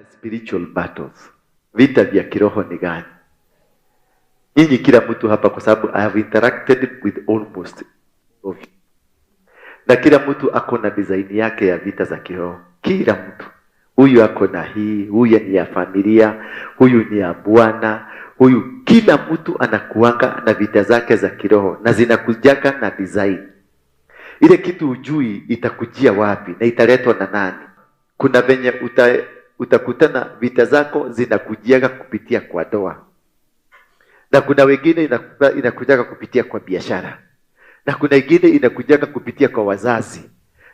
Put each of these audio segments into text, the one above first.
Are spiritual battles? Vita vya kiroho ni gani? Nyinyi kila mtu hapa, kwa sababu I have interacted with almost of you, na kila mtu ako na design yake ya vita za kiroho. Kila mtu huyu ako na hii, huyu ni ya familia, huyu ni ya Bwana, huyu, kila mtu anakuanga na vita zake za kiroho na zinakujaga na design. Ile kitu ujui itakujia wapi na italetwa na nani. Kuna venye utakutana vita zako zinakujiaga kupitia kwa ndoa, na kuna wengine inakujaga kupitia kwa biashara, na kuna ingine inakujaga kupitia kwa wazazi,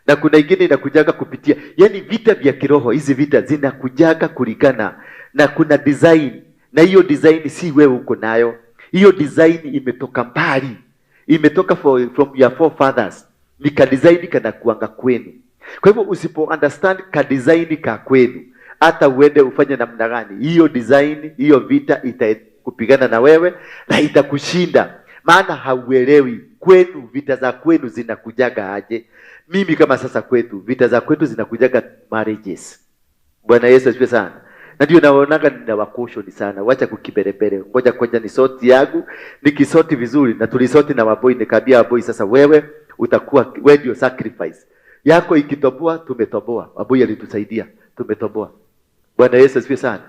na kuna ingine inakujaga kupitia, yani vita vya kiroho. Hizi vita zinakujaga kulingana na kuna design, na hiyo design si wewe uko nayo. Hiyo design imetoka mbali, imetoka from your forefathers, ni ka design kanakuanga kwenu. Kwa hivyo usipo understand ka design ka kwenu, hata uende ufanye namna gani, hiyo design, hiyo vita itakupigana na wewe na itakushinda, maana hauelewi kwenu vita za kwenu zinakujaga aje. Mimi kama sasa kwetu vita za kwetu zinakujaga marriages. Bwana Yesu asifiwe sana. Na ndio naonaga ninawacaution sana, wacha kukiberebere, ngoja kwanza ni sort yangu, nikisort vizuri, na tulisort na waboi, nikaambia waboi, sasa wewe utakuwa wewe ndio sacrifice yako, ikitoboa tumetoboa. Waboi alitusaidia, tumetoboa. Bwana Yesu asifiwe sana.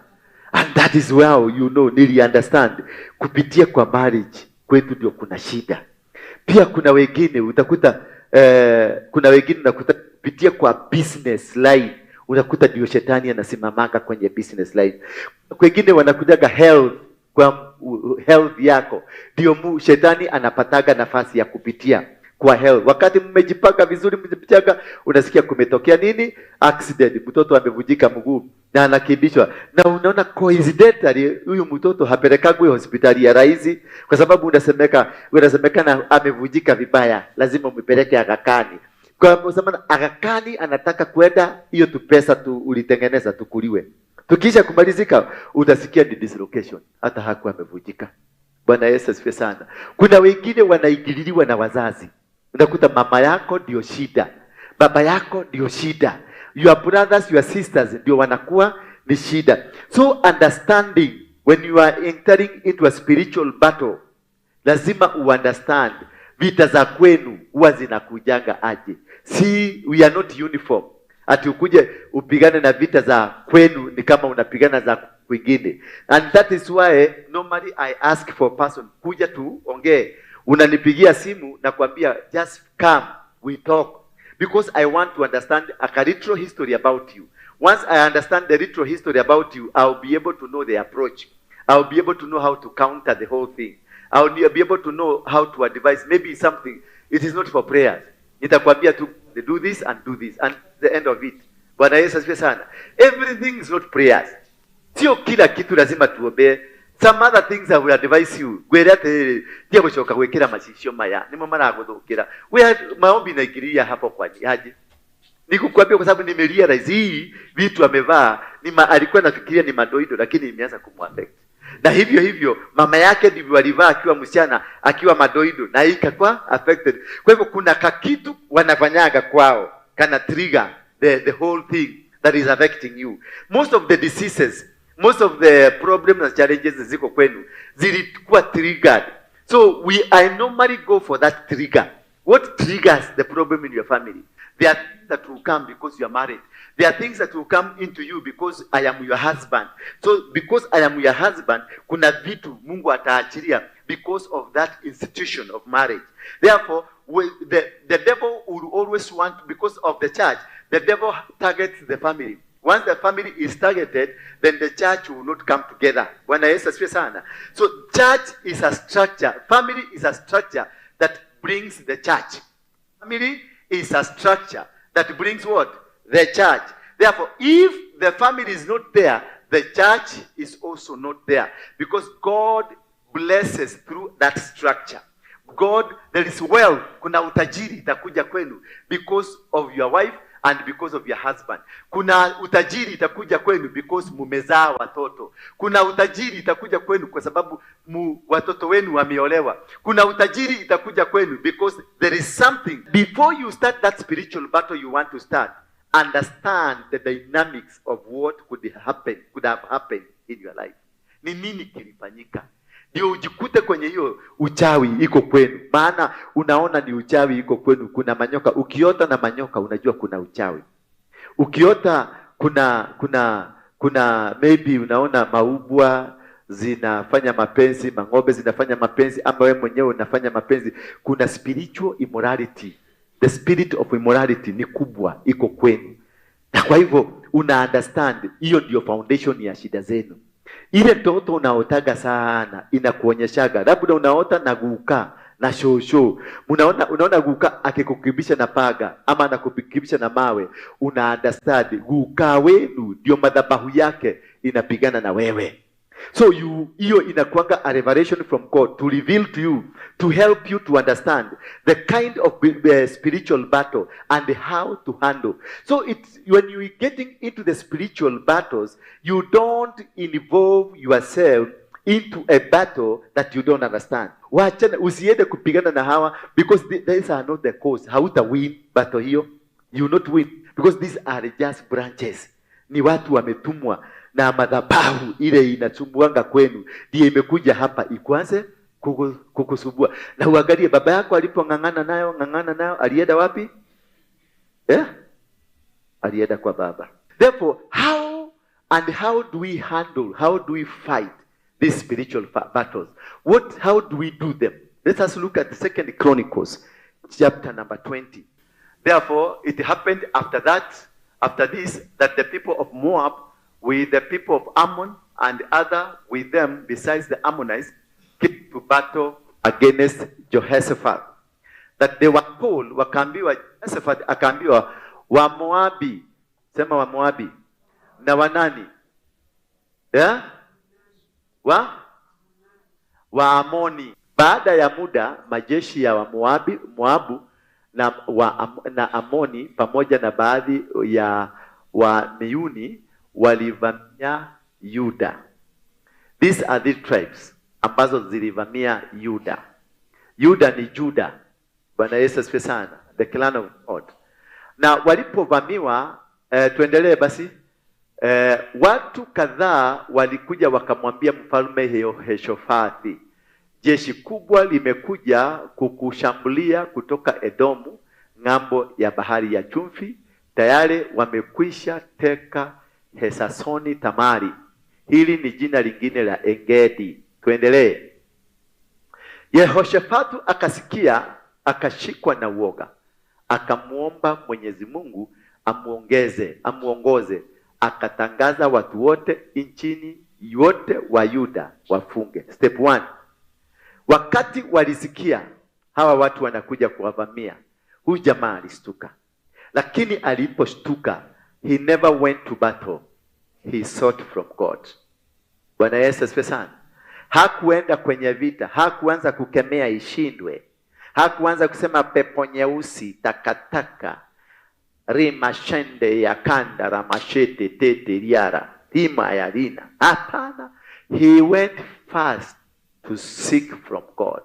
And that is how you know, nili understand kupitia kwa marriage kwetu ndio kuna shida. Pia kuna wengine utakuta kuna wengine unakuta kupitia kwa business line, unakuta ndio shetani anasimamanga kwenye business line. Wengine wanakujaga health, kwa health yako ndio shetani anapataga nafasi ya kupitia kwa health. Wakati mmejipanga vizuri, mmejipanga, unasikia kumetokea nini? Accident, mtoto amevunjika mguu na anakimbishwa, na unaona coincidentally huyu mtoto hapelekagwi hospitali ya rahisi, kwa sababu unasemekana amevunjika vibaya, lazima umpeleke Aga Khan. Kwa sababu Aga Khan anataka kwenda hiyo tu pesa tu ulitengeneza tukuliwe. Tukisha kumalizika utasikia ni dislocation, hata hakuwa amevunjika. Bwana Yesu asifiwe sana. Kuna wengine wanaingililiwa na wazazi, unakuta mama yako ndio shida, baba yako ndio shida, your brothers, your sisters ndio wanakuwa ni shida. So understanding when you are entering into a spiritual battle, lazima uunderstand vita za kwenu huwa zinakujanga aje. Si we are not uniform. Ati ukuje upigane na vita za kwenu ni kama unapigana za kwingine. And that is why normally I ask for person kuja tuongee. Unanipigia simu na kuambia, "Just come, we talk," because I want to understand a little history about you. Once I understand the little history about you, I'll be able to know the approach. I'll be able to know how to counter the whole thing. I'll be able to know how to advise. Maybe something, it is not for prayers. Nitakwambia tu, do this and do this and the end of it. Bwana Yesu asifiwe sana. Everything is not prayers. Sio kila kitu lazima tuombee. Some other things I will advise you. Ngwĩre atĩrĩrĩ, tia gũcoka gwĩkĩra macicio maya nĩmo maragũthũkĩra. We maombi naingililia hapo kwa aje? Nikukwambia kwa sababu nimerealize hii vitu amevaa ni alikuwa nafikiria ni madoido, lakini imeanza kumuaffect. Na hivyo hivyo mama yake ndivyo alivaa akiwa msichana, akiwa madoido, na hii ikakuwa affected. Kwa hivyo kuna kakitu wanafanyaga kwao kana trigger the whole thing that is affecting you. Most of the diseases, most of the problems and challenges ziko kwenu zilikuwa triggered. So we I normally go for that trigger. What triggers the problem in your family? There are things that will come because you are married. There are things that will come into you because I am your husband. So because I am your husband, kuna vitu Mungu ataachilia because of that institution of marriage. Therefore, the devil will always want, because of the church, the devil targets the family. Once the family is targeted, then the church will not come together. Bwana Yesu asifiwe sana. So church is a structure. Family is a structure that brings the church. Family is a structure that brings what? The church. Therefore, if the family is not there, the church is also not there. Because God blesses through that structure. God, there is wealth. Kuna utajiri itakuja kwenu because of your wife and because of your husband. Kuna utajiri itakuja kwenu because mumezaa watoto. Kuna utajiri itakuja kwenu kwa sababu watoto wenu wameolewa. Kuna utajiri itakuja kwenu because there is something. Before you start that spiritual battle you want to start, Understand the dynamics of what could have happened in your life. Ni nini kilifanyika ndio ujikute kwenye hiyo uchawi iko kwenu? Maana unaona ni uchawi iko kwenu, kuna manyoka. Ukiota na manyoka, unajua kuna uchawi. Ukiota kuna maybe unaona maubwa zinafanya mapenzi, mang'ombe zinafanya mapenzi, ama wewe mwenyewe unafanya mapenzi, kuna spiritual immorality. The spirit of immorality ni kubwa, iko kwenu, na kwa hivyo una understand hiyo ndio foundation ya shida zenu. Ile ndoto unaotaga sana inakuonyeshaga, labda unaota na guka na shosho, unaona guka akikukibisha na paga ama anakukibisha na mawe, una understand guka wenu ndio madhabahu yake inapigana na wewe. So you, hiyo inakuanga a revelation from God to reveal to you, to help you to understand the kind of spiritual battle and how to handle. So it's when you are getting into the spiritual battles, you don't involve yourself into a battle that you don't understand. Wachana, usiende kupigana na hawa because these are not the cause. Hauta win battle hiyo. You will not win because these are just branches. Ni watu wametumwa na madhabahu ile inasumbuanga kwenu, ndiye imekuja hapa ikwanze kukusumbua. Na uangalie baba yako alipong'ang'ana nayo ng'ang'ana nayo, alienda wapi? Yeah? Alienda kwa baba. Therefore, how and how do we handle, how do we fight these spiritual battles? How do we do them? Let us look at Second Chronicles chapter number 20. Therefore, it happened after that, after this, that the people of Moab with the people of Ammon and other with them besides the Ammonites came to battle against Jehoshaphat. That they were told, wakaambiwa, Jehoshaphat akaambiwa, wa Moabi, sema wa Moabi, na wanani? Yeah? Wa Amoni. Baada ya muda majeshi ya Wamoabi, Moabu na Amoni pamoja na baadhi ya Wamiuni walivamia Yuda. These are the tribes ambazo zilivamia Yuda. Yuda ni Juda. Bwana Yesu asifiwe sana. The clan of God. Na walipovamiwa, tuendelee basi. Watu kadhaa walikuja wakamwambia mfalme Yehoshafati, jeshi kubwa limekuja kukushambulia kutoka Edomu ng'ambo ya bahari ya chumvi, tayari wamekwisha teka Hesasoni Tamari. Hili ni jina lingine la Engedi. Tuendelee. Yehoshafatu akasikia, akashikwa na uoga, akamuomba Mwenyezi Mungu amuongoze. Akatangaza watu wote nchini yote wa Yuda wafunge. Step one. Wakati walisikia hawa watu wanakuja kuwavamia, huyu jamaa alistuka, lakini aliposhtuka, he never went to battle, he sought from God. Bwana Yesu asifiwe sana. Hakuenda kwenye vita, hakuanza kukemea ishindwe, hakuanza kusema pepo nyeusi takataka rimashende ya kanda ramashete tete riara rima ya rina. Hapana, he went first to seek from God.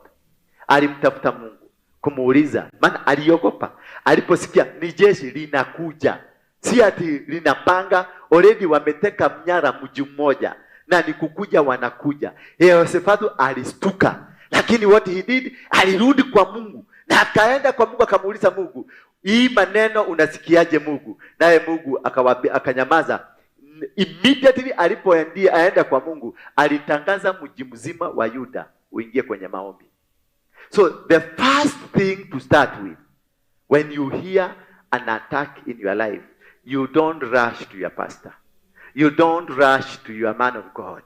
Alimtafuta Mungu kumuuliza, maana aliogopa aliposikia ni jeshi linakuja, si ati linapanga. Already wameteka mnyara mji mmoja na ni kukuja wanakuja. Yehoshafatu alistuka, lakini what he did, alirudi kwa Mungu na akaenda kwa Mungu akamuuliza Mungu, hii maneno unasikiaje Mungu? Naye Mungu akanyamaza. Immediately alipoendia aenda kwa Mungu, alitangaza mji mzima wa Yuda uingie kwenye maombi. So the first thing to start with, when you hear an attack in your life, you don't rush to your pastor. You don't rush to your man of God.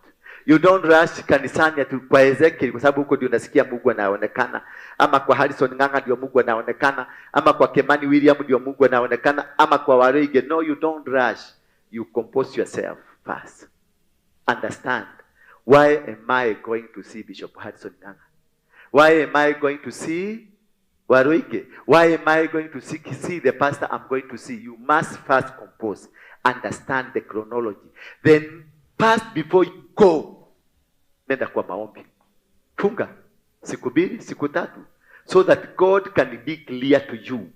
You don't rush kanisani ati kwa Ezekiel kwa sababu huko ndio unasikia Mungu anaonekana, ama kwa Harrison Ng'ang'a ndio Mungu anaonekana, ama kwa Kimani William ndio Mungu anaonekana, ama kwa Waruinge. No, you don't rush. You compose yourself first. Understand, why am I going to see Bishop Harrison Ng'ang'a? Why am I going to see Waruinge? Why am I going to see the pastor I'm going to see? You must first compose, understand the chronology. Then first before you go, nenda kwa maombi. Funga siku 2, siku 3, so that God can be clear to you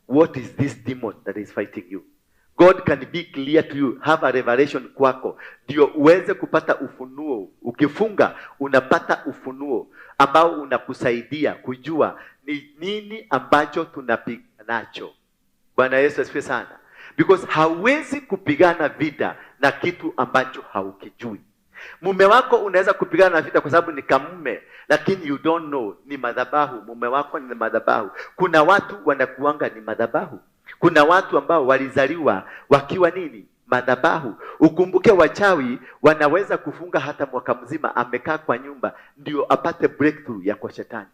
what is this demon that is fighting you. God can be clear to you, have a revelation kwako, ndio uweze kupata ufunuo. Ukifunga unapata ufunuo ambao unakusaidia kujua ni nini ambacho tunapiga nacho. Bwana Yesu asifiwe sana, because hauwezi kupigana vita na kitu ambacho haukijui. Mume wako unaweza kupigana na vita kwa sababu ni kamume, lakini you don't know ni madhabahu. Mume wako ni madhabahu. Kuna watu wanakuanga ni madhabahu. Kuna watu ambao walizaliwa wakiwa nini? Madhabahu. Ukumbuke wachawi wanaweza kufunga hata mwaka mzima, amekaa kwa nyumba ndio apate breakthrough ya kwa shetani.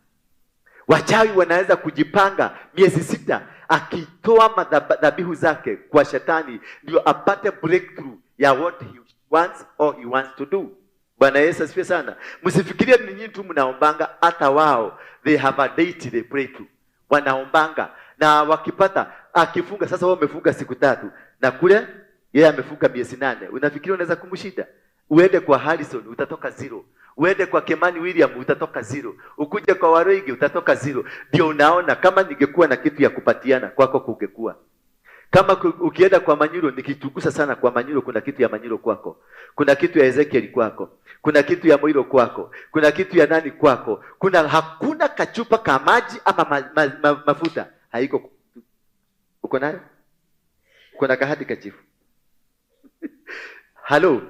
Wachawi wanaweza kujipanga miezi 6 akitoa dhabihu zake kwa shetani ndio apate breakthrough ya what he wants or he wants to do. Bwana Yesu asifiwe sana. Msifikirie ni nyinyi tu mnaombanga, hata wao they have a deity they pray to. Wanaombanga na wakipata, akifunga sasa, wao wamefunga siku 3 na kule yeye amefunga miezi 8. Unafikiria unaweza kumshinda? Uende kwa Harrison utatoka zero. Uende kwa Kimani William utatoka zero. Ukuje kwa Waroigi utatoka zero. Ndio unaona kama ningekuwa na kitu ya kupatiana kwako kungekuwa. Kama ukienda kwa Manyuro, nikichunguza sana kwa Manyuro, kuna kitu ya Manyuro kwako, kuna kitu ya Ezekiel kwako, kuna kitu ya Moiro kwako, kuna kitu ya nani kwako, kuna hakuna kachupa ka maji ama mafuta haiko. Uko nayo? Uko na kahadi kachifu? Hello,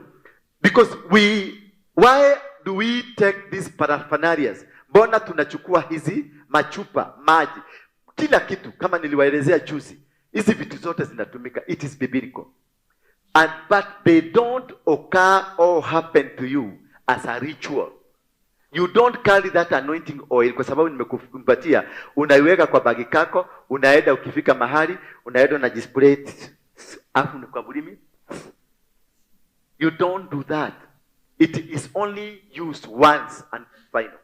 because we why do we take these paraphernalias? Mbona tunachukua hizi machupa maji, kila kitu? Kama niliwaelezea juzi, hizi vitu zote zinatumika, it is biblical and but they don't occur or happen to you as a ritual. You don't carry that anointing oil kwa sababu nimekupatia, unaiweka kwa bagi kako, unaenda ukifika mahali, unaenda unajispray afu ni kwa ulimi. You don't do that. It is only used once and final.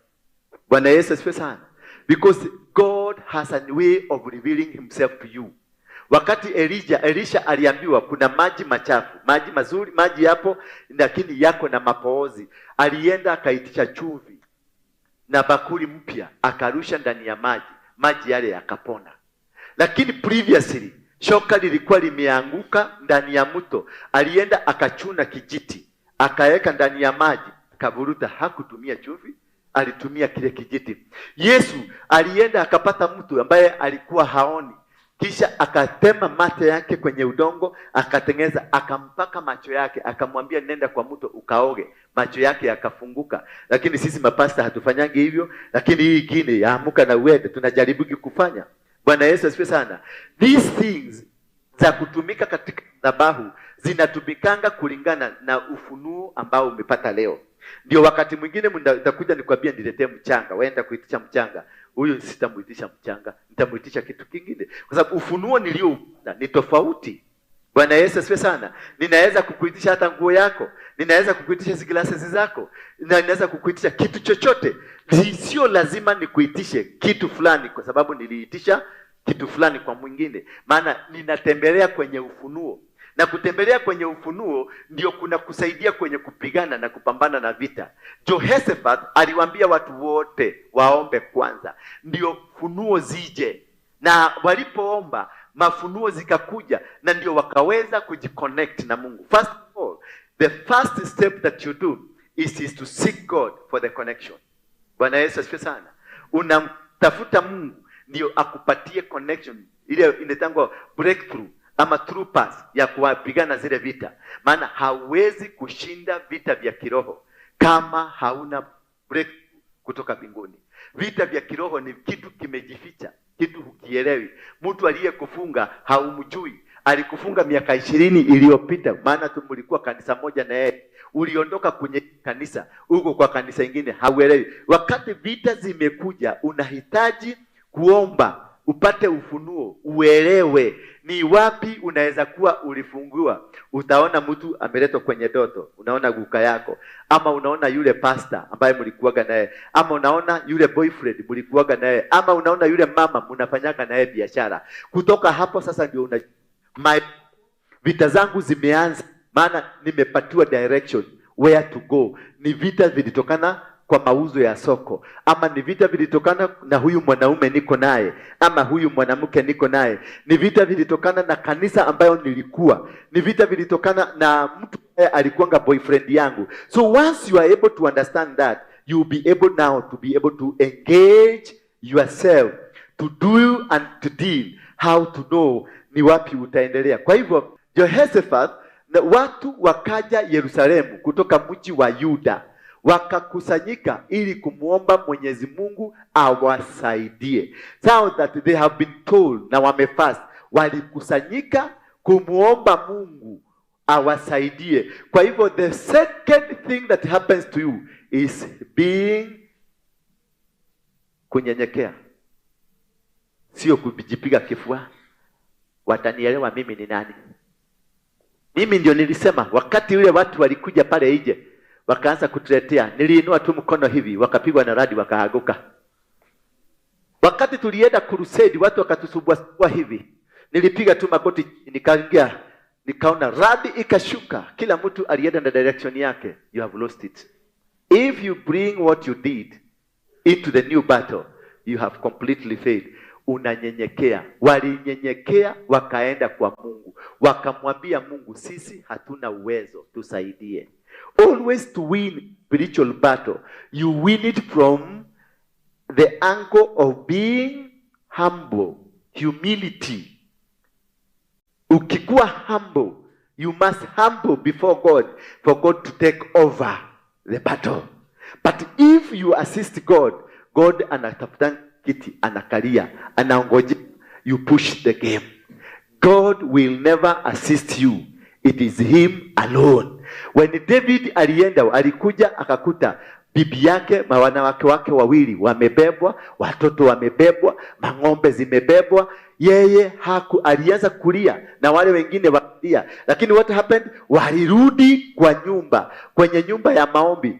Bwana Yesu asifiwe sana. Because God has a way of revealing himself to you. Wakati Elijah, Elisha aliambiwa kuna maji machafu, maji mazuri, maji yapo lakini yako na mapoozi. Alienda akaitisha chumvi na bakuli mpya, akarusha ndani ya maji, maji yale yakapona. Lakini previously shoka lilikuwa limeanguka ndani ya mto, alienda akachuna kijiti akaweka ndani ya maji akavuruta. Hakutumia chumvi, alitumia kile kijiti. Yesu alienda akapata mtu ambaye alikuwa haoni, kisha akatema mate yake kwenye udongo, akatengeneza, akampaka macho yake, akamwambia nenda kwa mto ukaoge, macho yake yakafunguka. Lakini sisi mapasta hatufanyangi hivyo, lakini hii ingine ya amuka na uende tunajaribu kufanya. Bwana Yesu asifiwe sana. These things za kutumika katika dhabahu zinatumikanga kulingana na ufunuo ambao umepata leo. Ndio wakati mwingine nitakuja nikwambia niletee mchanga, waenda kuitisha mchanga. Huyu sitamuitisha mchanga, nitamuitisha kitu kingine, kwa sababu ufunuo nilioupata ni tofauti. Bwana Yesu asifiwe sana. Ninaweza kukuitisha hata nguo yako, ninaweza kukuitisha glasses zako, na ninaweza kukuitisha kitu chochote. Sio lazima nikuitishe kitu fulani kwa sababu niliitisha kitu fulani kwa mwingine, maana ninatembelea kwenye ufunuo, na kutembelea kwenye ufunuo ndio kuna kusaidia kwenye kupigana na kupambana na vita. Jehoshaphat aliwaambia watu wote waombe kwanza, ndio funuo zije, na walipoomba mafunuo zikakuja, na ndio wakaweza kujiconnect na Mungu. First of all, the first step that you do is to seek God for the connection. Bwana Yesu asifiwe sana. Unamtafuta Mungu ndio akupatie connection ile inaitangwa breakthrough ama through pass ya kuwapigana zile vita, maana hauwezi kushinda vita vya kiroho kama hauna breakthrough kutoka mbinguni. Vita vya kiroho ni kitu kimejificha, kitu hukielewi. Mtu aliyekufunga haumjui, alikufunga miaka 20 iliyopita, maana tu mlikuwa kanisa moja na yeye, uliondoka kwenye kanisa uko kwa kanisa ingine, hauelewi. Wakati vita zimekuja, unahitaji kuomba upate ufunuo, uelewe ni wapi unaweza kuwa ulifungiwa. Utaona mtu ameletwa kwenye ndoto, unaona guka yako, ama unaona yule pastor ambaye mlikuwaga naye, ama unaona yule boyfriend mlikuwaga naye, ama unaona yule mama mnafanyaga naye biashara. Kutoka hapo sasa ndio una my vita zangu zimeanza, maana nimepatiwa direction where to go. Ni vita vilitokana kwa mauzo ya soko, ama ni vita vilitokana na huyu mwanaume niko naye, ama huyu mwanamke niko naye, ni vita vilitokana na kanisa ambayo nilikuwa, ni vita vilitokana na mtu ambaye alikuwanga boyfriend yangu. So once you are able to understand that, you will be able now to be able to engage yourself to do and to deal how to know ni wapi utaendelea. Kwa hivyo Jehoshaphat na watu wakaja Yerusalemu kutoka mji wa Yuda, wakakusanyika ili kumwomba Mwenyezi Mungu awasaidie. So that they have been told na wamefast, walikusanyika kumwomba Mungu awasaidie. Kwa hivyo the second thing that happens to you is being kunyenyekea, sio kujipiga kifua. Watanielewa mimi ni nani? Mimi ndio nilisema wakati ule watu walikuja pale nje wakaanza kutuletea, niliinua tu mkono hivi, wakapigwa na radi wakaanguka. Wakati tulienda crusade, watu wakatusumbua hivi, nilipiga tu magoti, nikaingia, nikaona radi ikashuka, kila mtu alienda na direction yake. You have lost it. If you bring what you did into the new battle, you have completely failed. Unanyenyekea. Walinyenyekea wakaenda kwa Mungu, wakamwambia Mungu, sisi hatuna uwezo, tusaidie. Always to win spiritual battle, you win it from the angle of being humble, humility. Ukikuwa humble, you must humble before God for God to take over the battle. But if you assist God, God anatafuta kiti, anakalia, anaongoja, you push the game. God will never assist you. It is him alone. When David alienda, alikuja akakuta bibi yake, wanawake wake wawili wamebebwa, watoto wamebebwa, mang'ombe zimebebwa. Yeye haku, alianza kulia na wale wengine walia, lakini what happened? Walirudi kwa nyumba, kwenye nyumba ya maombi.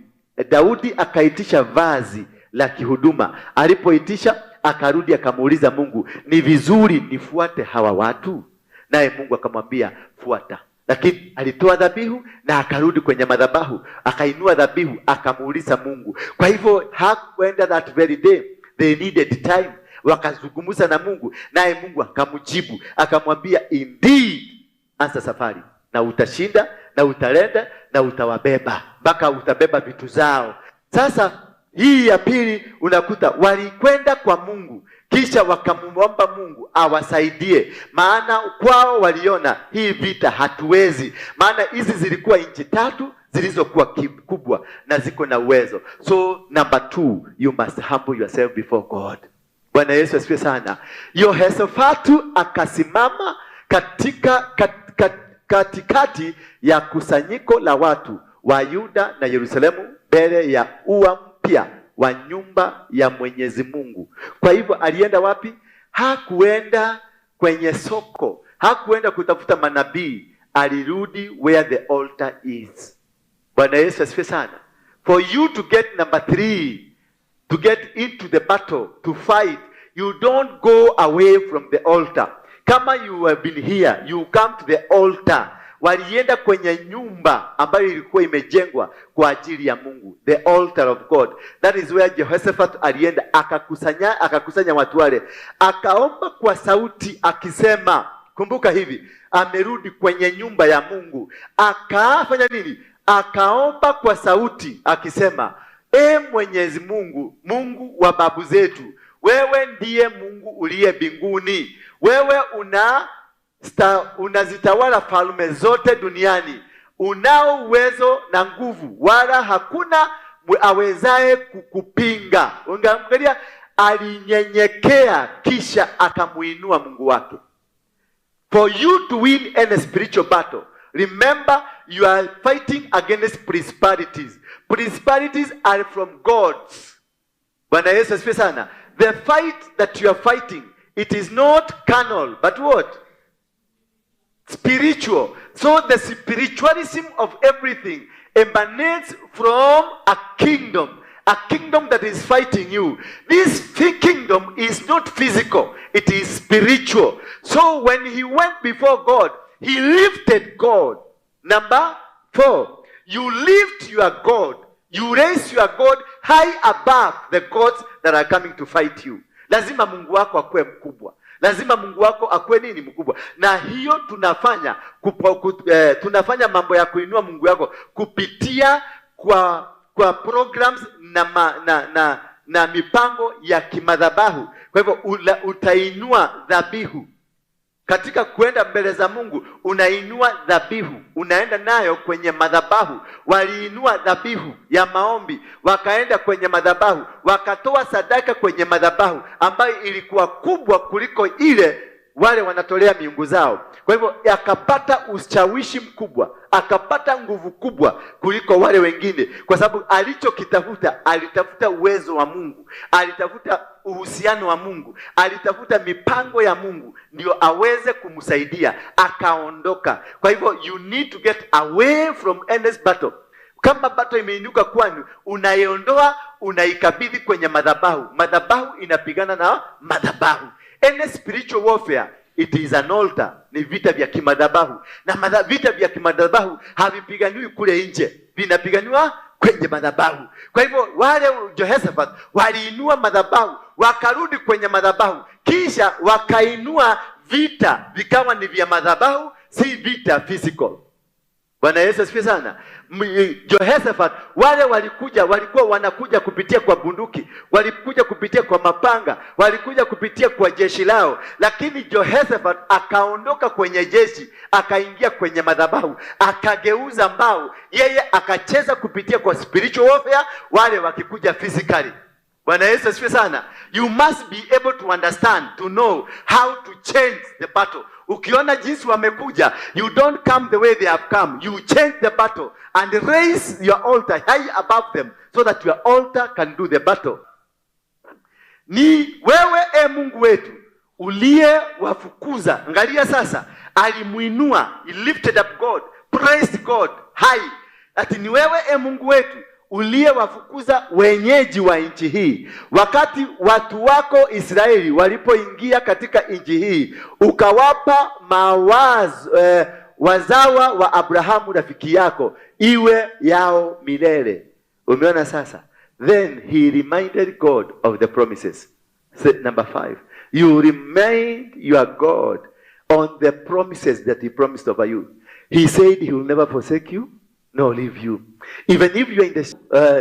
Daudi akaitisha vazi la kihuduma. Alipoitisha akarudi akamuuliza Mungu, ni vizuri nifuate hawa watu? Naye Mungu akamwambia fuata. Lakini alitoa dhabihu na akarudi kwenye madhabahu, akainua dhabihu, akamuuliza Mungu. Kwa hivyo hakuenda that very day, they needed time. Wakazungumza na Mungu, naye Mungu akamjibu akamwambia, indeed, anza safari na utashinda na utalenda na utawabeba mpaka utabeba vitu zao. Sasa hii ya pili unakuta walikwenda kwa Mungu kisha wakamwomba Mungu awasaidie, maana kwao waliona hii vita hatuwezi, maana hizi zilikuwa nchi tatu zilizokuwa kubwa na ziko na uwezo. So number two, you must humble yourself before God. Bwana Yesu asifiwe sana. Yehoshafatu akasimama katika katikati ya kusanyiko la watu wa Yuda na Yerusalemu mbele ya ua mpya wa nyumba ya Mwenyezi Mungu. Kwa hivyo alienda wapi? Hakuenda kwenye soko, hakuenda kutafuta manabii, alirudi where the altar is. Bwana Yesu asifiwe sana. For you to get number three, to get into the battle, to fight, you don't go away from the altar. Kama you have been here, you come to the altar. Walienda kwenye nyumba ambayo ilikuwa imejengwa kwa ajili ya Mungu, the altar of God. That is where Jehoshaphat alienda akakusanya watu wale, akaomba kwa sauti akisema, kumbuka hivi, amerudi kwenye nyumba ya Mungu, akafanya nini? Akaomba kwa sauti akisema, E Mwenyezi Mungu, Mungu wa babu zetu, wewe ndiye Mungu uliye mbinguni, wewe unazitawala falme zote duniani, unao uwezo na nguvu, wala hakuna awezaye kukupinga. Ungaangalia, alinyenyekea kisha akamuinua Mungu wake. For you to win any spiritual battle, remember you are fighting against principalities. Principalities are from gods. Bwana Yesu asifiwe sana. The fight that you are fighting, it is not carnal, but what? Spiritual. So the spiritualism of everything emanates from a kingdom that is fighting you. This kingdom is not physical, it is spiritual. So when he went before God, he lifted God. Number four, you lift your God, you raise your God high above the gods that are coming to fight you. Lazima Mungu wako akuwe mkubwa. Lazima Mungu wako akuwe nini? Mkubwa. Na hiyo tunafanya mambo ya kuinua Mungu wako kupitia kwa programs na mipango ya kimadhabahu. Kwa hivyo utainua dhabihu katika kuenda mbele za Mungu, unainua dhabihu, unaenda nayo kwenye madhabahu. Waliinua dhabihu ya maombi, wakaenda kwenye madhabahu, wakatoa sadaka kwenye madhabahu ambayo ilikuwa kubwa kuliko ile wale wanatolea miungu zao. Kwa hivyo akapata ushawishi mkubwa, akapata nguvu kubwa kuliko wale wengine, kwa sababu alichokitafuta, alitafuta uwezo wa Mungu, alitafuta uhusiano wa Mungu, alitafuta mipango ya Mungu ndio aweze kumsaidia, akaondoka. Kwa hivyo you need to get away from endless battle. Kama battle imeinuka kwanu, unaiondoa, unaikabidhi kwenye madhabahu. Madhabahu inapigana na madhabahu. Any spiritual warfare, it is an altar, ni vita vya kimadhabahu. Na vita vya kimadhabahu havipiganiwi kule nje, vinapiganiwa kwenye madhabahu. Kwa hivyo wale Jehoshaphat waliinua madhabahu, wakarudi kwenye madhabahu, kisha wakainua vita vikawa ni vya madhabahu, si vita physical. Bwana Yesu asifiwe sana. Jehoshaphat wale walikuja, walikuwa wanakuja kupitia kwa bunduki, walikuja kupitia kwa mapanga, walikuja kupitia kwa jeshi lao, lakini Jehoshaphat akaondoka kwenye jeshi, akaingia kwenye madhabahu, akageuza mbao, yeye akacheza kupitia kwa spiritual warfare, wale wakikuja physically. Bwana Yesu asifiwe sana. You must be able to understand, to know how to change the battle. Ukiona jinsi wamekuja, you don't come the way they have come. You change the battle and raise your altar high above them so that your altar can do the battle. Ni wewe, e Mungu wetu, uliyewafukuza. Angalia sasa, alimuinua, he lifted up God, praised God high. Ati ni wewe, e Mungu wetu, uliyewafukuza wenyeji wa nchi hii, wakati watu wako Israeli walipoingia katika nchi hii, ukawapa wazawa wa Abrahamu rafiki yako iwe yao milele. Umeona sasa? Then he reminded God of the promises. Say, number 5, you remind your God on the promises that he promised over you. He said he will never forsake you nor leave you. Even if you are in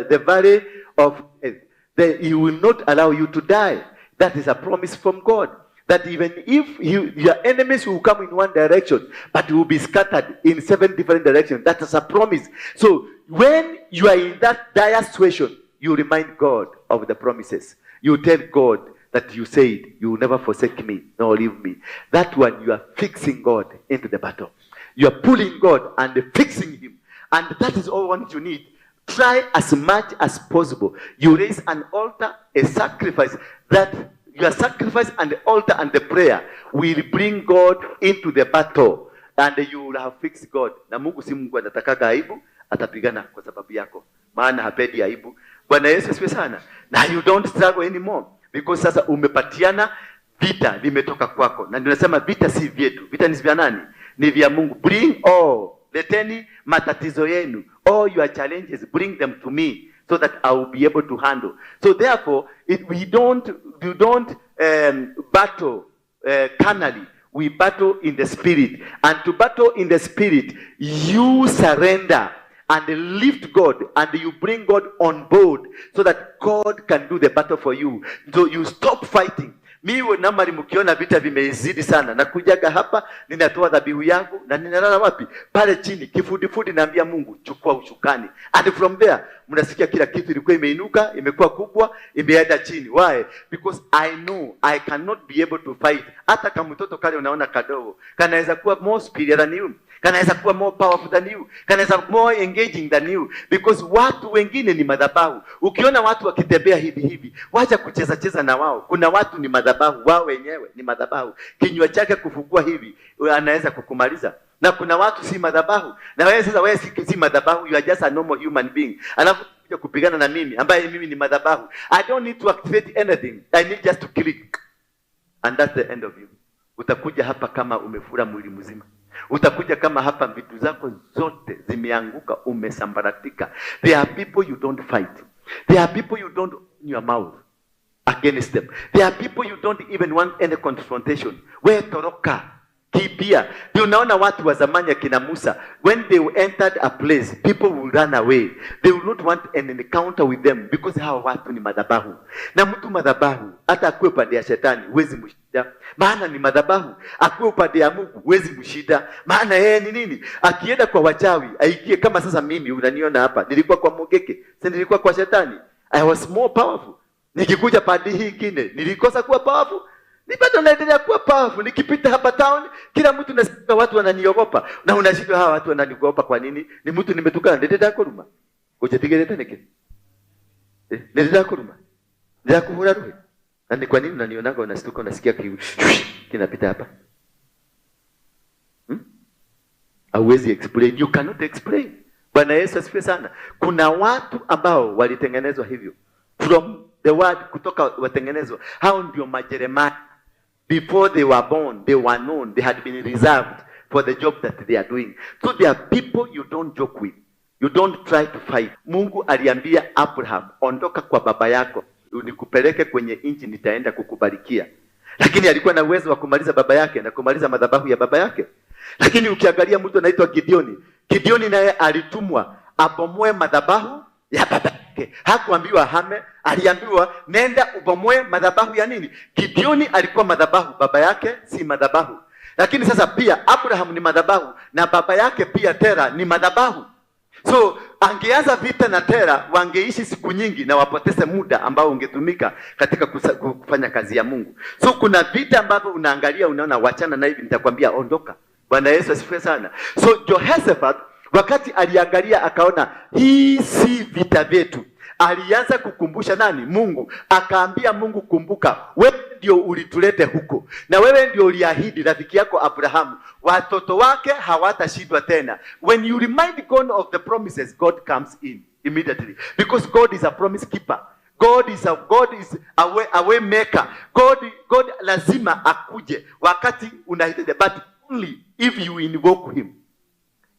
the valley of death, then he will not allow you to die. That is a promise from God. That even if your enemies will come in one direction, but you will be scattered in 7 different directions. That is a promise. So when you are in that dire situation, you remind God of the promises. You tell God that you said, you will never forsake me nor leave me. That one, you are fixing God into the battle. You are pulling God and fixing him. And that is all what you need. Try as much as possible. You raise an altar, a sacrifice, that your sacrifice and the altar and the prayer will bring God into the battle. And you will have fixed God. Na Mungu si Mungu anatakaga aibu, atapigana kwa sababu yako. Maana hapendi aibu. Bwana Yesu asifiwe sana. Na you don't struggle anymore. Because sasa umepatiana vita vimetoka kwako. Na ndio nasema vita si vyetu. Vita ni vya nani? Ni vya Mungu. Bring all. Leteni matatizo yenu. All your challenges, bring them to me so that I will be able to handle. So therefore, it, we don't, you don't battle carnally. We battle in the spirit. And to battle in the spirit, you surrender and lift God and you bring God on board so that God can do the battle for you. So you stop fighting. Mimi normally mkiona vita vimezidi sana, nakujaga hapa, ninatoa dhabihu yangu na ninalala wapi? Pale chini kifudifudi, naambia Mungu chukua usukani. And from there mnasikia kila kitu ilikuwa imeinuka, imekuwa kubwa, imeenda chini. Why? Because I know I cannot be able to fight. Hata kama mtoto kale unaona kadogo, kanaweza kuwa more superior than you, kanaweza kuwa more powerful than you, kanaweza more engaging than you, because watu wengine ni madhabahu. Ukiona watu wakitembea hivi hivi, wacha kucheza cheza na wao. Kuna watu ni madhabahu, wao wenyewe ni madhabahu. Kinywa chake kufungua hivi, anaweza kukumaliza. Na kuna watu si madhabahu. Na wewe sasa, wewe si madhabahu, you are just a normal human being. Alafu kuja kupigana na mimi ambaye mimi ni madhabahu. I don't need to activate anything. I need just to click. And that's the end of you. Utakuja hapa kama umefura mwili mzima. Utakuja kama hapa vitu zako zote zimeanguka, umesambaratika. There are people you don't fight. There are people you don't open your mouth against them. There are people you don't even want any confrontation. We toroka, kimbia. Ndio unaona watu wa zamani akina Musa, when they entered a place, people will run away. They will not want an encounter with them because hawa watu ni madhabahu. Na mtu madhabahu, hata akuwe upande ya shetani, huwezi mshinda, maana ni madhabahu. Akuwe upande ya Mungu, huwezi mshinda, maana yeye ni nini? Akienda kwa wachawi, aingie kama sasa mimi unaniona hapa, nilikuwa kwa Mungeke, si nilikuwa kwa shetani. I was more powerful. Nikikuja pande hii ingine nilikosa kuwa powerful, ni bado naendelea kuwa powerful. Nikipita hapa town, kila mtu nasikia watu wananiogopa, na unashindwa hawa watu wananiogopa kwa nini? Ni mtu nimetukana, ndĩndĩrakuruma ũnjĩtigĩrĩte nĩkĩ? Eh, nĩndĩrakuruma, ndĩrakuhũra ruhi? Na ni kwa nini unanionaga unastuka, unasikia kinapita hapa, Hauwezi explain, you cannot explain. Bwana Yesu asifiwe sana. Kuna watu ambao walitengenezwa hivyo from the word, kutoka watengenezwa. Hao ndio Majeremia. Before they were born, they were known, they had been reserved for the job that they are doing. So there are people you don't joke with. You don't try to fight. Mungu aliambia Abraham, ondoka kwa baba yako, nikupeleke kwenye nchi nitaenda kukubarikia. Lakini alikuwa na uwezo wa kumaliza baba yake na kumaliza madhabahu ya baba yake. Lakini ukiangalia mtu anaitwa Gideoni, Gideoni naye alitumwa abomoe madhabahu ya baba yake. Hakuambiwa ahame, aliambiwa nenda ubomoe madhabahu ya nini? Gideoni alikuwa madhabahu, baba yake si madhabahu. Lakini sasa pia Abraham ni madhabahu na baba yake pia Tera ni madhabahu. So angeanza vita na Tera, wangeishi siku nyingi na wapoteze muda ambao ungetumika katika kufanya kazi ya Mungu. So kuna vita ambavyo unaangalia unaona, wachana na hivi, nitakwambia ondoka. Bwana Yesu asifiwe sana. So Jehoshaphat wakati aliangalia akaona hii si vita vyetu, alianza kukumbusha nani? Mungu. Akaambia Mungu, kumbuka wewe ndio ulitulete huko na wewe ndio uliahidi rafiki yako Abrahamu watoto wake hawatashindwa tena. When you remind God of the promises, God comes in immediately because God is a promise keeper. God is a way maker. God lazima akuje wakati unahitaji, but only if you invoke him.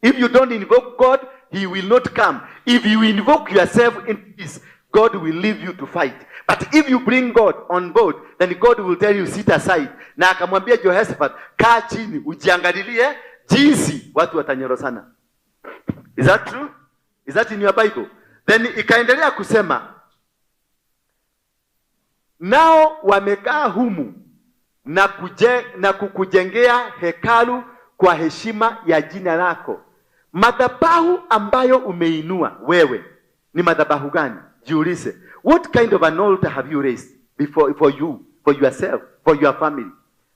If you don't invoke God, he will not come. If you invoke yourself in peace, God will leave you to fight. But if you bring God on board, then God will tell you sit aside. Na akamwambia Jehoshaphat, kaa chini ujiangalilie jinsi watu watanyorosana. Is that true? Is that in your Bible? Then ikaendelea kusema nao wamekaa humu na kukujengea hekalu kwa heshima ya jina lako. Madhabahu ambayo umeinua wewe ni madhabahu gani? Jiulize, what kind of an altar have you raised before for you, for yourself, for your family?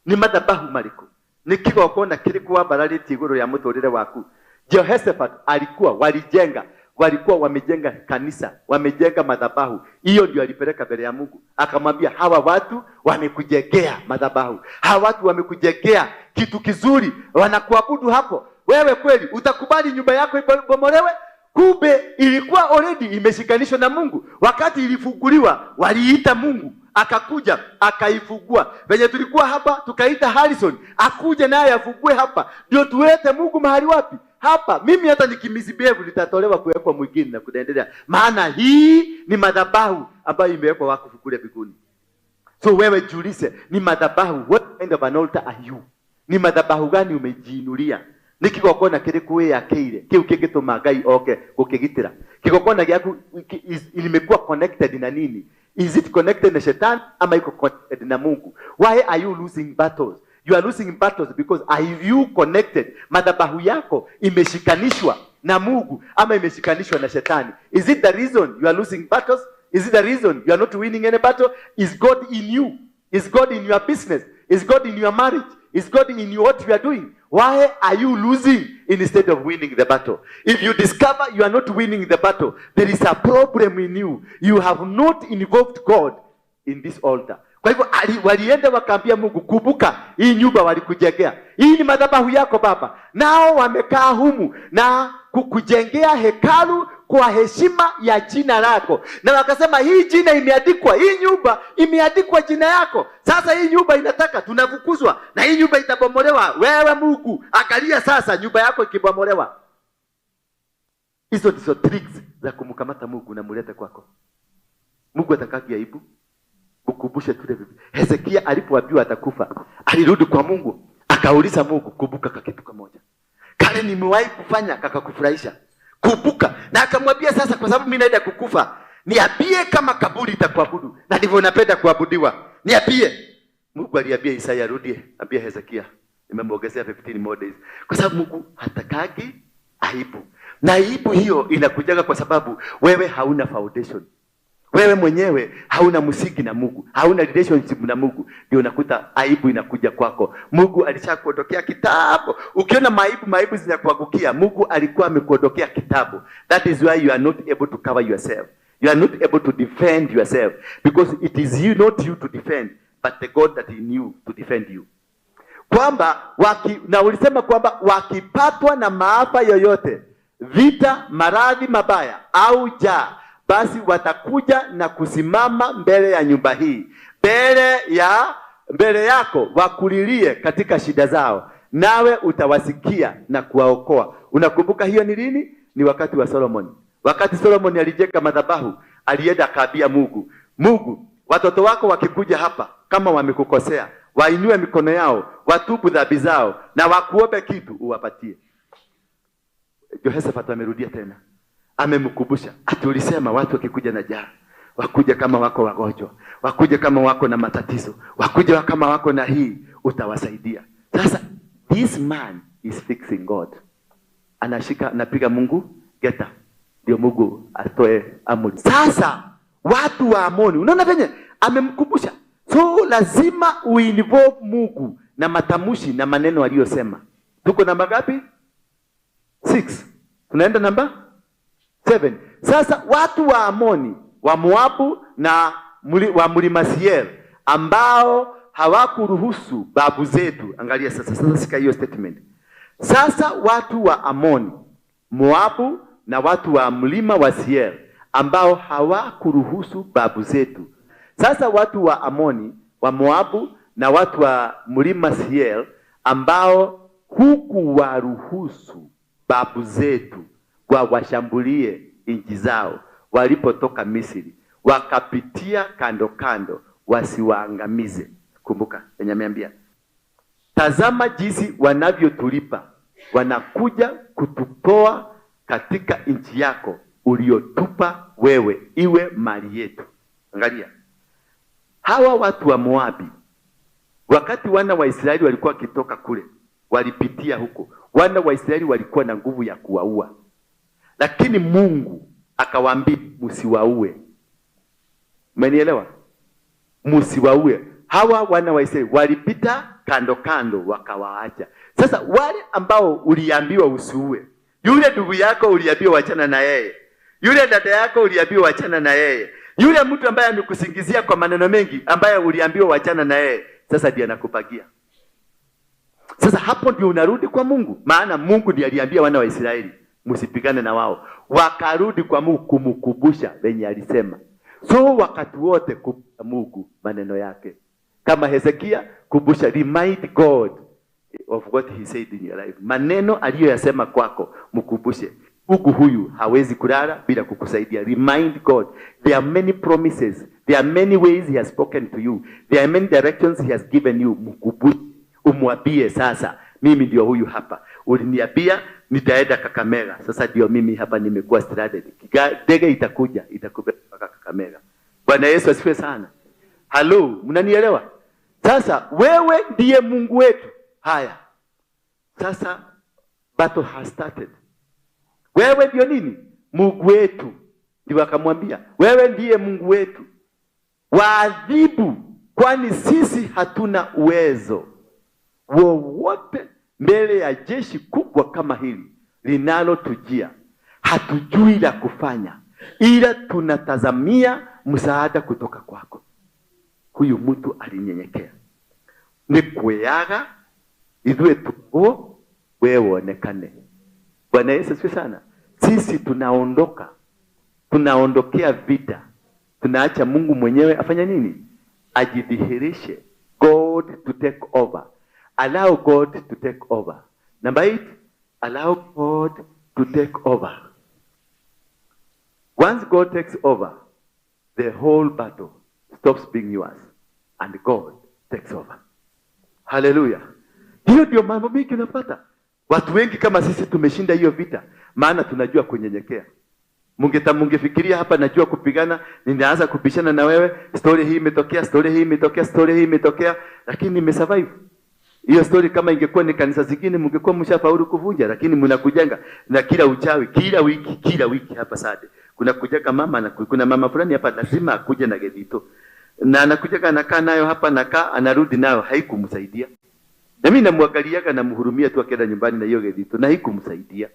Ni madhabahu marĩkũ? Nĩ kĩgongona kĩrĩkũ wambararĩtie igũrũ rĩa mũtũrĩre waku? Jehoshaphat alikuwa walijenga walikuwa wamejenga kanisa, wamejenga madhabahu. Hiyo ndio alipeleka mbele ya Mungu, akamwambia hawa watu wamekujengea madhabahu, hawa watu wamekujengea kitu kizuri, wanakuabudu hapo. Wewe kweli utakubali nyumba yako ibomolewe? Kumbe ilikuwa already imeshikanishwa na Mungu. Wakati ilifunguliwa, waliita Mungu akakuja akaifungua. Venye tulikuwa hapa tukaita Harrison akuje naye afungue hapa, ndio tuwete Mungu mahali wapi? Hapa. Mimi hata nikimisbehave nitatolewa kuwekwa mwingine na kuendelea, maana hii ni madhabahu ambayo imewekwa wakfu kule mbinguni. So wewe jiulize, ni madhabahu, what kind of an altar are you? Ni madhabahu gani umejiinulia? Nĩ kĩgongona kĩrĩkũ wĩyakĩire kĩu kĩngĩtũma Ngai oke gũkĩgitĩra? Kĩgongona gĩaku limekuwa connected na nini? Is it connected na shetani ama iko connected na Mungu? Why are you losing battles? You are losing battles because are you connected? Madhabahu yako imeshikanishwa na Mungu ama imeshikanishwa na shetani? Is it the reason you are losing battles? Is it the reason you are not winning any battle? Is God in you? Is God in your business? Is God in your marriage? Is God in what you are doing? Why are you losing instead of winning the battle? If you discover you are not winning the battle, there is a problem in you. You have not involved God in this altar. Kwa hivyo walienda wakaambia Mungu, kumbuka hii nyumba walikujengea, hii ni madhabahu yako Baba, nao wamekaa humu na kukujengea hekalu kwa heshima ya jina lako, na wakasema hii jina imeandikwa, hii nyumba imeandikwa jina yako. Sasa hii nyumba inataka tunafukuzwa, na hii nyumba itabomolewa. Wewe Mungu, angalia sasa nyumba yako ikibomolewa. Hizo ndizo tricks za kumkamata Mungu na mulete kwako. Mungu atakaki aibu. Ukumbushe tule bibi. Hezekia alipoambiwa atakufa, alirudi kwa Mungu, akauliza Mungu, kumbuka kakitu kamoja. Kale nimewahi kufanya kakakufurahisha. Kumbuka. Na akamwambia sasa, kwa sababu mimi naenda kukufa, niambie kama kaburi itakuabudu. Na ndivyo napenda kuabudiwa. Niambie. Mungu aliambia Isaya, rudie, ambia Hezekia, nimemwongezea 15 more days. Kwa sababu Mungu hatakagi aibu. Na aibu hiyo inakujaga kwa sababu wewe hauna foundation. Wewe mwenyewe hauna msingi na Mungu, hauna relationship na Mungu, ndio unakuta aibu inakuja kwako. Mungu alishakuondokea kitambo. Ukiona maibu maibu zinakuangukia, Mungu alikuwa amekuondokea kitambo. That is why you are not able to cover yourself. You are not able to defend yourself because it is you, not you to defend, but the God that in you to defend you. Kwamba waki, na ulisema kwamba wakipatwa na maafa yoyote, vita, maradhi mabaya au njaa, basi watakuja na kusimama mbele ya nyumba hii, mbele yako, wakulilie katika shida zao, nawe utawasikia na kuwaokoa. Unakumbuka hiyo ni lini? Ni wakati wa Solomon. Wakati Solomon alijenga madhabahu, alienda akaambia Mungu, Mungu, watoto wako wakikuja hapa kama wamekukosea, wainue mikono yao, watubu dhambi zao na wakuombe kitu uwapatie. Jehoshaphat amerudia tena, amemkumbusha ati ulisema watu wakikuja na njaa, wakuja kama wako wagonjwa, wakuja kama wako na matatizo, wakuja kama wako na hii, utawasaidia. Sasa this man is fixing God, anashika anapiga Mungu geta, ndio Mungu atoe amri. Sasa watu wa Amoni, unaona venye amemkumbusha, so lazima uinvolve Mungu na matamshi na maneno aliyosema. Tuko namba ngapi? 6. Tunaenda namba 7. Sasa watu wa Amoni, wa Moabu na wa mlima Seir ambao hawakuruhusu babu zetu. Angalia sasa, sasa sika hiyo statement. Sasa watu wa Amoni, Moabu na watu wa mlima wa Seir ambao hawakuruhusu babu zetu. Sasa watu wa Amoni, wa Moabu na watu wa mlima Seir ambao hukuwaruhusu babu zetu wawashambulie nchi zao walipotoka Misri, wakapitia kando kando wasiwaangamize. Kumbuka yenye ameambia, tazama jinsi wanavyotulipa, wanakuja kututoa katika nchi yako uliotupa wewe iwe mali yetu. Angalia hawa watu wa Moabi, wakati wana wa Israeli walikuwa wakitoka kule, walipitia huko. Wana wa Israeli walikuwa na nguvu ya kuwaua, lakini Mungu akawaambia msiwaue. Umenielewa? Msiwaue. Hawa wana wa Israeli walipita kando kando, wakawaacha. Sasa wale ambao uliambiwa usiue, yule ndugu yako uliambiwa wachana na yeye, yule dada yako uliambiwa wachana na yeye, yule mtu ambaye amekusingizia kwa maneno mengi, ambaye uliambiwa wachana na yeye, sasa ndiye anakupagia. Sasa hapo ndio unarudi kwa Mungu, maana Mungu ndiye aliambia wana wa Israeli msipigane na wao, wakarudi kwa Mungu kumkumbusha venye alisema. So wakati wote kumbusha Mungu maneno yake, kama Hezekia, kumbusha, remind God of what he said in your life, maneno aliyoyasema kwako mkumbushe. Mungu huyu hawezi kulala bila kukusaidia. Remind God. There are many promises. There are many ways he has spoken to you. There are many directions he has given you. Mkumbushe, umwambie sasa, mimi ndio huyu hapa. Uliniambia nitaenda Kakamega. Sasa ndio mimi hapa nimekuwa stranded. Ndege itakuja, itakubeba mpaka Kakamega. Bwana Yesu asifiwe sana. Halo, mnanielewa? Sasa wewe ndiye Mungu wetu. Haya. Sasa battle has started. Wewe ndio nini? Mungu wetu. Ndio akamwambia, wewe ndiye Mungu wetu. Waadhibu, kwani sisi hatuna uwezo wowote mbele ya jeshi kubwa kama hili linalotujia. Hatujui la kufanya, ila tunatazamia msaada kutoka kwako. Huyu mtu alinyenyekea. Ni kweaga ithuĩ tuko wewe uonekane. Bwana Yesu asifiwe sana. Sisi tunaondoka, tunaondokea vita, tunaacha Mungu mwenyewe afanye nini? Ajidhihirishe. God to take over. Allow God to take over. Number 8, allow God to take over. Once God takes over, The whole battle stops being yours and God takes over. Haleluya! Hiyo ndio mambo mingi unapata. Watu wengi kama sisi tumeshinda hiyo vita, maana tunajua kunyenyekea. Mungefikiria hapa najua kupigana, ninaanza kubishana na wewe, story hii imetokea, story hii imetokea, story hii imetokea, lakini nimesurvive. Hiyo story kama ingekuwa ni kanisa zingine mngekuwa mshafaulu kuvunja, lakini mnakujanga na kila uchawi, kila wiki, kila wiki hapa Sade. Kuna kujaga mama na kuna mama fulani hapa lazima akuje na gedito. Na anakujaga anakaa nayo hapa nakaa anarudi nayo, haikumsaidia. Na mimi namwangaliaga namhurumia tu akienda nyumbani na hiyo gedito na haikumsaidia.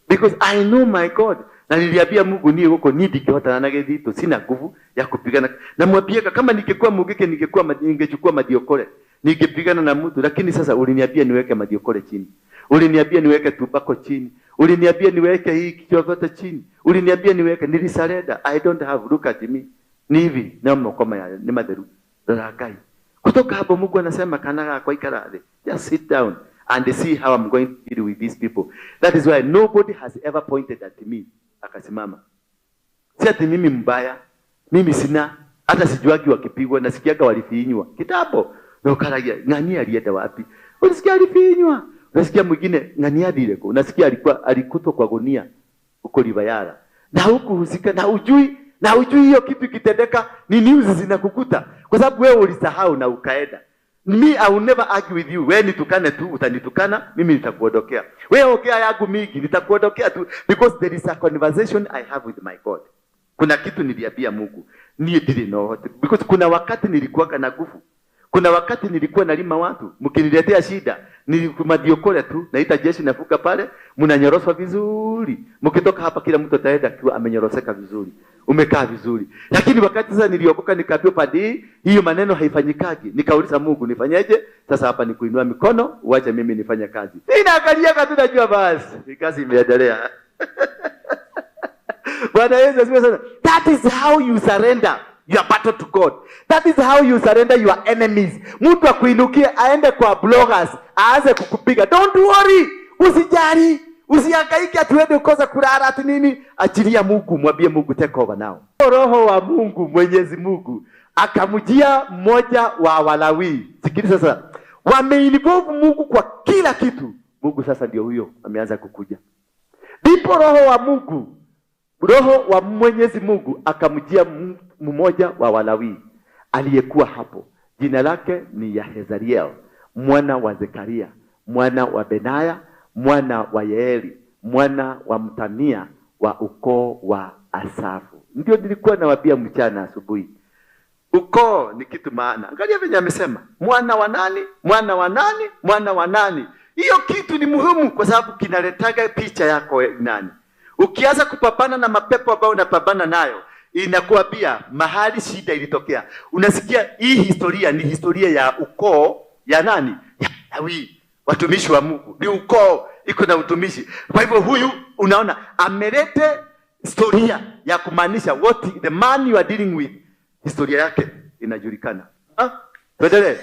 Because I know my God. Na niliambia Mungu niĩ huko niĩ ndingĩhotana na gĩthitũ, sina nguvu ya kupigana. Namwambiaga kama ningekuwa mugike ningekuwa ningechukua madiokore. Ningepigana na mtu, lakini sasa uliniambia niweke madiokore chini. Uliniambia niweke tubako chini. Uliniambia niweke hii kichwa chini. Uliniambia niweke, nilisurrender. I don't have, look at me. Ni hivi, na moko ya ni matheru. Rora Ngai. Kutoka hapo Mungu anasema kana gakwa ikara thĩ. Just sit down and see how I'm going to deal with these people. That is why nobody has ever pointed at me akasimama. Si ati mimi mbaya, mimi sina hata sijuagi wakipigwa, nasikiaga walifinywa kitambo. Na ukaragia ng'ani alienda wapi? Unasikia alifinywa. Unasikia mwingine ng'ani athire kũ? Unasikia alikuwa alikutwa kwa gunia huko Ribayara. Na hukuhusika na ujui, na ujui hiyo kitu ikitendeka ni news zinakukuta kwa sababu wewe ulisahau na ukaenda. Me, I will never argue with you. Wewe nitukane tu, utanitukana, mimi nitakuondokea. Wewe ongea yangu mingi, nitakuondokea tu because there is a conversation I have with my God. Kuna kitu niliambia Mungu, niĩ ndirĩ na ũhoti because kuna wakati nilikuwa na nguvu. Kuna wakati nilikuwa nalima watu, mkiniletea shida, nilikuwa tu, naita jeshi nafuka pale, mnanyoroswa vizuri. Mkitoka hapa kila mtu ataenda akiwa amenyoroseka vizuri. Umekaa vizuri. Lakini wakati sasa niliokoka nikaambiwa padi hiyo maneno haifanyikagi. Nikauliza Mungu nifanyeje? Sasa hapa ni kuinua mikono, uache mimi nifanye kazi. Ninaangalia tu najua basi, kazi imeendelea. Bwana Yesu asifiwe sana. That is how you surrender your battle to God. That is how you surrender your enemies. Mtu akuinukie aende kwa bloggers, aanze kukupiga. Don't worry. Usijali. Usihangaike ati uende ukosa kulala ati nini. Achilia Mungu, mwambie Mungu take over now. Roho wa Mungu, Mwenyezi Mungu akamjia mmoja wa Walawi. Sikiliza sasa. Wameinvolve Mungu kwa kila kitu. Mungu sasa ndio huyo ameanza kukuja. Ndipo Roho wa Mungu, Roho wa Mwenyezi Mungu akamjia mmoja wa Walawi aliyekuwa hapo. Jina lake ni Yahezariel mwana wa Zekaria mwana wa Benaya mwana wa Yeeli mwana wa Mtania wa ukoo wa Asafu. Ndio nilikuwa nawaambia mchana asubuhi. Ukoo ni kitu maana. Angalia venye amesema mwana wa nani, mwana wa nani, mwana wa nani. Hiyo kitu ni muhimu kwa sababu kinaletaga picha yako nani. Ukianza kupambana na mapepo ambayo unapambana nayo, inakuambia mahali shida ilitokea. Unasikia hii historia ni historia ya ukoo ya nani? Ya Lawi, watumishi wa Mungu. Ni ukoo iko na utumishi. Kwa hivyo huyu unaona amelete historia ya kumaanisha what the man you are dealing with, historia yake inajulikana. Ah, tuendelee.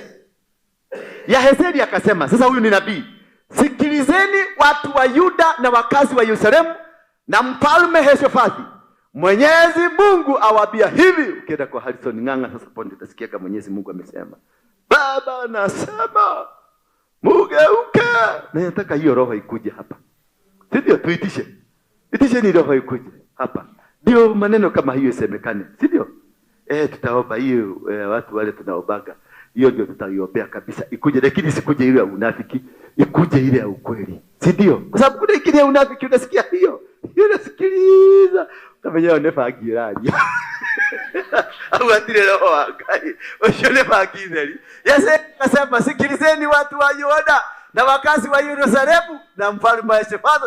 Yahezeli akasema, sasa huyu ni nabii, sikilizeni watu wa Yuda na wakazi wa Yerusalemu na mfalme Yehoshafati. Mwenyezi Mungu awaambia hivi. Ukienda kwa Harrison Ng'ang'a sasa ponde utasikia kama Mwenyezi Mungu amesema. Baba nasema mugeuke. Na nataka hiyo roho ikuje hapa. Si ndio? Tuitishe. Itishe ni roho ikuje hapa. Ndio maneno kama hiyo isemekane. Si ndio? Tutaomba hiyo, watu wale tunaombaga. Hiyo ndio tutaiombea kabisa ikuje, lakini sikuje ile ya unafiki, ikuje ile ya ukweli. Si ndio? Kwa sababu kuna ile ya unafiki unasikia hiyo. Hiyo unasikiliza. Kama yeye ne fagirani. Au atire roho wa Ngai. Ucio nĩ bangi theri. Yesu akasema sikilizeni watu wa Yuda na wakazi wa Yerusalemu na mfalme wa Yehoshafati.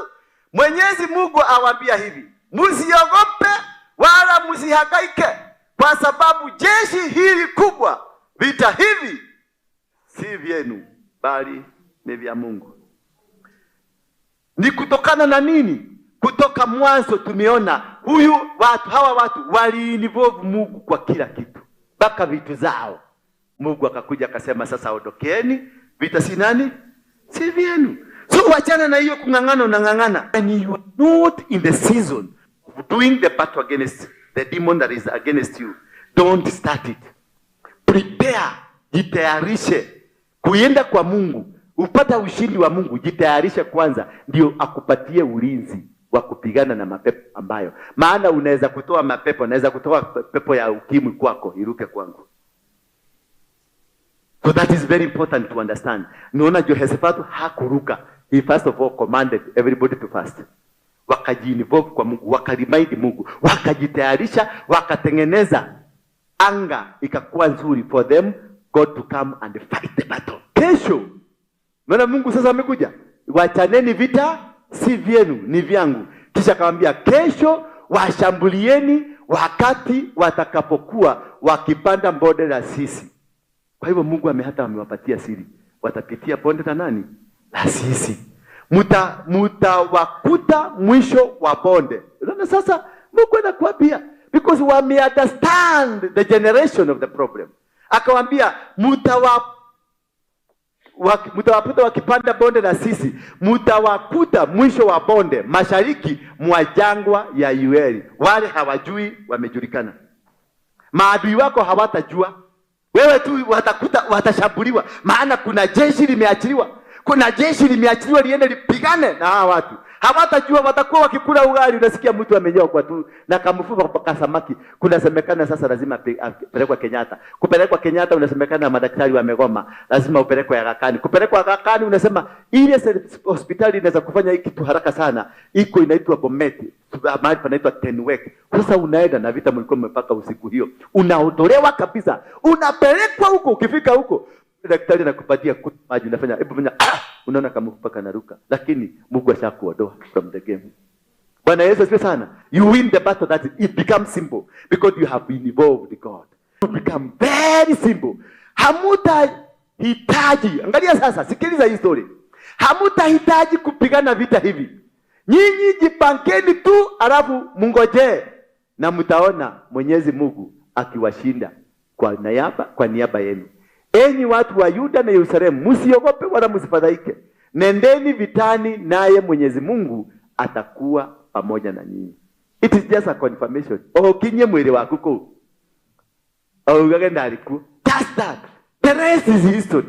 Mwenyezi Mungu awaambia hivi, msiogope wala msihangaike kwa sababu jeshi hili kubwa, vita hivi si vyenu bali ni vya Mungu. Ni kutokana na nini? Kutoka mwanzo tumeona huyu watu, hawa watu waliinvolve Mungu kwa kila kitu, mpaka vitu zao. Mungu akakuja akasema, sasa ondokeni, vita si nani? Si vyenu. So wachana na hiyo kung'ang'ana, unang'ang'ana. And you are not in the season of doing the battle against The demon that is against you. Don't start it. Prepare, jitayarishe kuenda kwa Mungu, upata ushindi wa Mungu. Jitayarishe kwanza, ndio akupatie ulinzi wa kupigana na mapepo ambayo, maana unaweza kutoa mapepo, unaweza kutoa pepo ya ukimwi kwako iruke kwangu. So that is very important to understand. Naona Jehoshaphat hakuruka. He first of all commanded everybody to fast. Wakajiinvolve kwa Mungu, wakaremind Mungu, wakajitayarisha, wakatengeneza anga ikakuwa nzuri for them God to come and fight the battle. Kesho maana Mungu sasa amekuja, wachaneni vita si vyenu, ni vyangu. Kisha akamwambia kesho washambulieni wakati watakapokuwa wakipanda bonde la Sisi. Kwa hivyo Mungu hata amewapatia siri, watapitia bonde la nani? La Sisi. Mutawakuta mwisho wa bonde. Unaona sasa Mungu anakuambia because wame understand the generation of the problem. Akawambia mutawakuta wakipanda bonde la Sisi, mutawakuta mwisho wa bonde mashariki mwa jangwa ya Yerueli. Wale hawajui wamejulikana. Maadui wako hawatajua, wewe tu watakuta, watashambuliwa, maana kuna jeshi limeachiliwa, kuna jeshi limeachiliwa liende lipigane na hawa watu. Hawatajua, watakuwa wakikula ugali, unasikia mtu amenyokwa tu na kamfupa kwa samaki. Kunasemekana sasa lazima apelekwe Kenyatta. Kupelekwa Kenyatta, unasemekana madaktari wamegoma, lazima upelekwe Aga Khan. Kupelekwa Aga Khan, unasema ile hospitali inaweza kufanya hii kitu haraka sana, iko inaitwa Bomet, mahali panaitwa Tenwek. Sasa unaenda na vita mlikuwa mmepaka usiku hiyo, unaondolewa kabisa, unapelekwa huko. Ukifika huko daktari anakupatia maji, unafanya hebu fanya, ah, unaona kama mfupa kanaruka, lakini Mungu ashakuondoa from the game. Bwana Yesu asifiwe sana. You win the battle that it becomes simple because you have been involved God. It become very simple. Hamutahitaji, angalia sasa, sikiliza hii story. Hamutahitaji kupigana vita hivi. Nyinyi jipangeni tu, alafu mungojee na mtaona Mwenyezi Mungu akiwashinda kwa niaba yenu. Enyi watu wa Yuda na Yerusalemu, msiogope wala msifadhaike. Nendeni vitani, naye Mwenyezi Mungu atakuwa pamoja na nyinyi. It is just a confirmation. Okinye mwili waku kuu. Augage ndariku. Just that. The rest is history.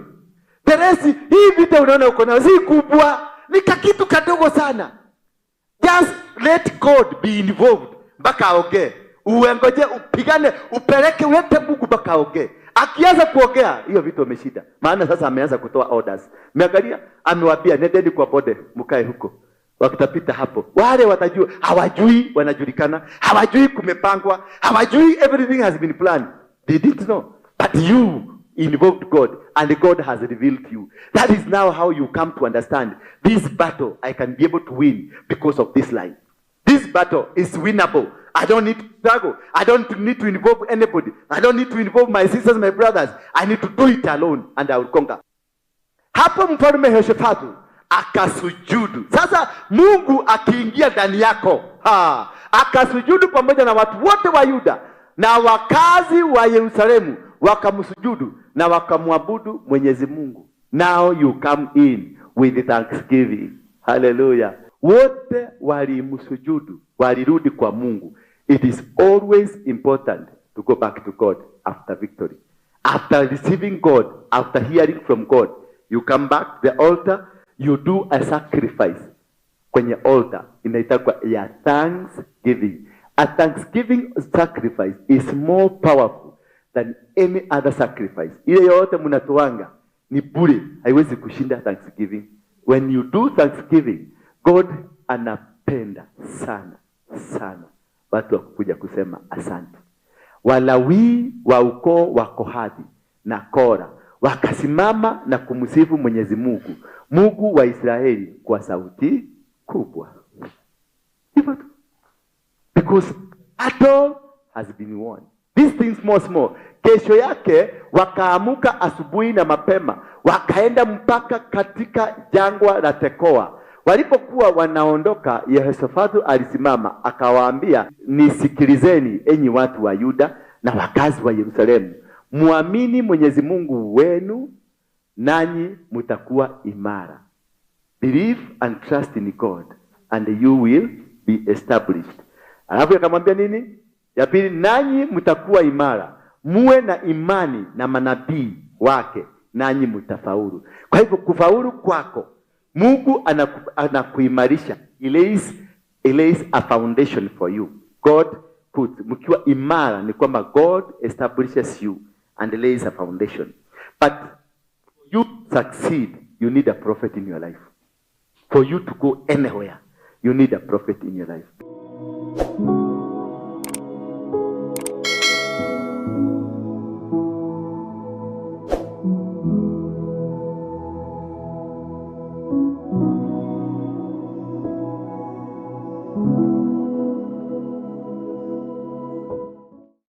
The rest, hii vita unaona uko nayo si kubwa, ni kakitu kadogo sana. Just let God be involved mpaka aongee. Uengoje, upigane, upeleke, ulete Mungu mpaka aongee. Akianza kuongea, hiyo vitu ameshinda. Maana sasa ameanza kutoa orders. Mmeangalia, amewaambia nendeni kwa bonde, mkae huko. Wakitapita hapo, wale watajua, hawajui wanajulikana, hawajui kumepangwa, hawajui everything has been planned. They didn't know. But you involved God and God has revealed to you. That is now how you come to understand this battle I can be able to win because of this line. This battle is winnable. I don't need to struggle. I don't need to involve anybody. I don't need to involve my sisters, my brothers. I need to do it alone and I will conquer. Hapo mfalme Yehoshafatu akasujudu. Sasa Mungu akiingia ndani yako, ha, akasujudu pamoja na watu wote wa Yuda na wakazi wa Yerusalemu wakamsujudu na wakamwabudu Mwenyezi Mungu. Now you come in with thanksgiving. Hallelujah. Wote walimsujudu, walirudi kwa Mungu. It is always important to go back to God after victory. After receiving God, after hearing from God, you come back to the altar, you do a sacrifice kwenye altar inaitwa ya thanksgiving. A thanksgiving sacrifice is more powerful than any other sacrifice. Ile yote mnatoanga ni bure, haiwezi kushinda thanksgiving. When you do thanksgiving, God anapenda sana sana watu wa kukuja kusema asante. Walawi wa ukoo wa Kohathi na Kora wakasimama na kumsifu Mwenyezi Mungu, Mungu wa Israeli kwa sauti kubwa. Hivyo tu. Because battle has been won. These things small small. Kesho yake wakaamuka asubuhi na mapema, wakaenda mpaka katika jangwa la Tekoa. Walipokuwa wanaondoka, Yehoshafatu alisimama akawaambia, nisikilizeni enyi watu wa Yuda na wakazi wa Yerusalemu, muamini Mwenyezi Mungu wenu nanyi mtakuwa imara. Believe and trust in God and you will be established. Alafu akamwambia nini? Ya pili, nanyi mtakuwa imara, muwe na imani na manabii wake, nanyi mtafaulu. Kwa hivyo kufaulu kwako, Mungu anakuimarisha. He lays a foundation for you. God puts, mkiwa imara ni kwamba God establishes you and lays a foundation. But you succeed, you need a prophet in your life. For you to go anywhere, you need a prophet in your life.